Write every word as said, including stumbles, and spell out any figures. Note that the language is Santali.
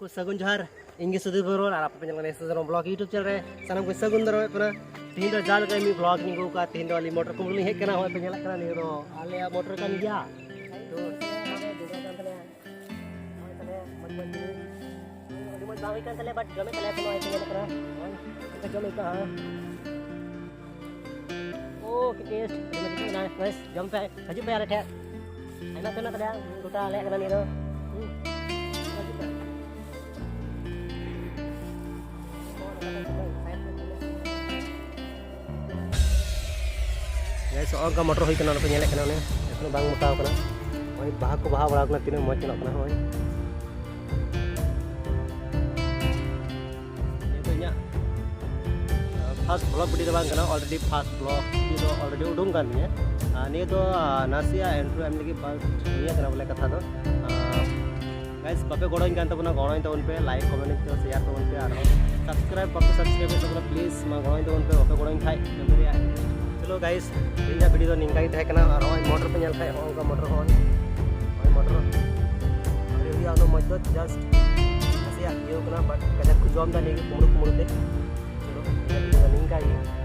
ᱥᱟᱹᱜᱩᱱ ᱡᱚᱦᱟᱨ, ᱤᱧ ᱜᱮ ᱥᱩᱫᱷᱤᱨ ᱵᱚᱨᱢᱚᱱ ᱟᱨ ᱟᱯᱮ ᱯᱮ ᱧᱮᱞ ᱠᱟᱱᱟ ᱥᱩᱫᱷᱤᱨ ᱵᱞᱚᱜ YouTube ᱪᱮᱱᱮᱞ ᱨᱮ ᱥᱟᱱᱟᱢ ᱠᱚ ᱥᱟᱹᱜᱩᱱ ᱫᱟᱨᱟᱢᱮᱫ ᱠᱟᱱᱟ᱾ ᱛᱤᱦᱤᱧ ᱫᱚ ᱡᱟᱦᱟᱸ ᱞᱮᱠᱟ ᱢᱤᱫ ᱵᱞᱚᱜ ᱤᱧ ᱟᱹᱜᱩ ᱠᱟᱜᱼᱟ, ᱛᱤᱦᱤᱧ ᱫᱚ ᱟᱹᱞᱤᱧ ᱢᱚᱴᱚᱨ ᱠᱚᱢᱯᱟᱱᱤ ᱞᱤᱧ ᱦᱮᱡ ᱠᱟᱱᱟ᱾ ᱦᱚᱸᱜᱼᱚᱭ ᱯᱮ ᱧᱮᱞᱮᱫ ᱠᱟᱱᱟ, ᱱᱤᱭᱟᱹ ᱫᱚ ᱟᱞᱮᱭᱟᱜ ᱢᱚᱴᱚᱨ ᱠᱟᱱ ᱜᱮᱭᱟ᱾ ᱛᱚ, ᱦᱚᱸᱜᱼᱚᱭ ᱛᱟᱞᱮ ᱢᱚᱡᱽ ᱢᱚᱡᱽ ᱡᱤᱱᱤᱥ᱾ ᱟᱹᱰᱤ ᱢᱚᱡᱽ ᱵᱟᱝ ᱦᱩᱭ ᱠᱟᱱ ᱛᱟᱞᱮᱭᱟ, but ᱡᱚᱢᱮᱫ ᱛᱟᱞᱮᱭᱟ ᱠᱚ, ᱱᱚᱜᱼᱚᱭ ᱯᱮ ᱧᱮᱞᱮᱫ ᱠᱟᱱᱟ᱾ ᱦᱚᱸᱜᱼᱚᱭ ᱪᱮᱫ ᱞᱮᱠᱟ ᱡᱚᱢ ᱟᱹᱭᱠᱟᱹᱜᱼᱟ᱾ ᱳ, ᱠᱤ ᱴᱮᱥᱴ, ᱟᱹᱰᱤ ᱢᱚᱡᱽ ᱟᱹᱭᱠᱟᱹᱜ ᱠᱟᱱᱟ᱾ ᱵᱮᱥ, ᱡᱚᱢ ᱯᱮ, ᱦᱤᱡᱩᱜ ᱯᱮ ᱟᱞᱮ ᱴᱷᱮᱱ᱾ ᱟᱭᱢᱟ ᱯᱮ ᱢᱮᱱᱟᱜ ᱛᱟᱞᱮᱭᱟ, ᱜᱚᱴᱟ ᱟᱞᱮᱭᱟᱜ ᱠᱟᱱᱟ ᱱᱤᱭᱟᱹ ᱫᱚ᱾ ᱦᱩᱸ᱾ ᱦᱤᱡᱩᱜ ᱯᱮ᱾ ᱜᱟᱭᱥ, ᱱᱚᱜᱼᱚ ᱱᱚᱝᱠᱟ ᱢᱚᱴᱚᱨ ᱦᱩᱭ ᱠᱟᱱᱟ, ᱚᱱᱟ ᱯᱮ ᱧᱮᱞᱮᱫ ᱠᱟᱱᱟ, ᱚᱱᱮ ᱮᱠᱷᱚᱱᱳ ᱵᱟᱝ ᱢᱚᱴᱟᱣ ᱠᱟᱱᱟ᱾ ᱱᱚᱜᱼᱚᱭ ᱵᱟᱦᱟ ᱠᱚ ᱵᱟᱦᱟ ᱵᱟᱲᱟᱣ ᱠᱟᱱᱟ, ᱛᱤᱱᱟᱹᱜ ᱢᱚᱡᱽ ᱧᱮᱞᱚᱜ ᱠᱟᱱᱟ᱾ ᱱᱚᱜᱼᱚᱭ ᱱᱤᱭᱟᱹ ᱫᱚ ᱤᱧᱟᱹᱜ ᱯᱷᱟᱥᱴ ᱵᱞᱚᱜ ᱵᱷᱤᱰᱤᱭᱳ ᱫᱚ ᱵᱟᱝ ᱠᱟᱱᱟ, ᱚᱞᱨᱮᱰᱤ ᱯᱷᱟᱥᱴ ᱵᱞᱚᱜ ᱵᱷᱤᱰᱤᱭᱳ ᱫᱚ ᱚᱞᱨᱮᱰᱤ ᱩᱰᱩᱝ ᱠᱟᱱ ᱛᱤᱧᱟᱹ᱾ ᱟᱨ ᱱᱤᱭᱟᱹ ᱫᱚ, ᱟᱨ, ᱱᱟᱥᱮᱭᱟᱜ ᱤᱱᱴᱨᱳ ᱮᱢ ᱞᱟᱹᱜᱤᱫ ᱵᱟᱥ ᱱᱤᱭᱟᱹ ᱠᱟᱱᱟ ᱵᱚᱞᱮ ᱠᱟᱛᱷᱟ ᱫᱚ᱾ ᱟᱨ ᱜᱟᱭᱥ, ᱵᱟᱯᱮ ᱜᱚᱲᱚᱧ ᱠᱟᱱ ᱛᱟᱵᱚᱱᱟ, ᱜᱚᱲᱚᱧ ᱛᱟᱵᱚᱱ ᱯᱮ, ᱞᱟᱭᱤᱠ, ᱠᱚᱢᱮᱱᱴ ᱯᱮ, ᱥᱮᱭᱟᱨ ᱛᱟᱵᱚᱱ ᱯᱮ, ᱟᱨᱦᱚᱸ ᱥᱟᱵᱥᱠᱨᱟᱭᱤᱵ ᱵᱟᱯᱮ ᱥᱟᱵᱥᱠᱨᱟᱭᱤᱵ ᱮᱫ ᱛᱟᱵᱚᱱᱟ, ᱯᱞᱤᱡ ᱢᱟ ᱜᱚᱲᱚᱧ ᱛᱟᱵᱚᱱ ᱯᱮ, ᱵᱟᱯᱮ ᱜᱚᱲᱚᱧ ᱠᱷᱟᱡ ᱠᱟᱹᱢᱤ ᱨᱮᱭᱟᱜ᱾ ᱪᱚᱞᱚ ᱜᱟᱭᱥ, ᱛᱮᱦᱮᱧᱟᱜ ᱵᱷᱤᱰᱤᱭᱳ ᱫᱚ ᱱᱤᱝᱠᱟ ᱜᱮ ᱛᱟᱦᱮᱸ ᱠᱟᱱᱟ᱾ ᱟᱨ ᱱᱚᱜᱼᱚᱭ ᱢᱚᱴᱚᱨ ᱯᱮ ᱧᱮᱞ ᱠᱷᱟᱡ, ᱦᱚᱸᱜᱼᱚ ᱱᱚᱝᱠᱟ ᱢᱚᱴᱚᱨ, ᱦᱚᱸᱜᱼᱚᱭ, ᱦᱚᱸᱜᱼᱚᱭ ᱢᱚᱴᱚᱨ ᱟᱹᱣᱨᱤ ᱦᱩᱭᱩᱜᱼᱟ ᱩᱱᱟᱹᱜ ᱢᱚᱡᱽ ᱫᱚ, ᱡᱟᱥᱴ ᱱᱟᱥᱮᱭᱟᱜ ᱤᱭᱟᱹᱣ ᱠᱟᱱᱟ, ᱵᱟᱴ ᱠᱟᱡᱟᱠ ᱠᱚ ᱡᱚᱢ ᱮᱫᱟ ᱱᱤᱭᱟᱹ ᱜᱮ ᱠᱩᱢᱲᱩ ᱠᱩᱢᱲᱩ ᱛᱮ᱾ ᱪᱚᱞᱚ, ᱛᱮᱦᱮᱧᱟᱜ ᱵᱷᱤᱰᱤᱭᱳ ᱫᱚ ᱱᱤᱝᱠᱟ ᱜᱮ᱾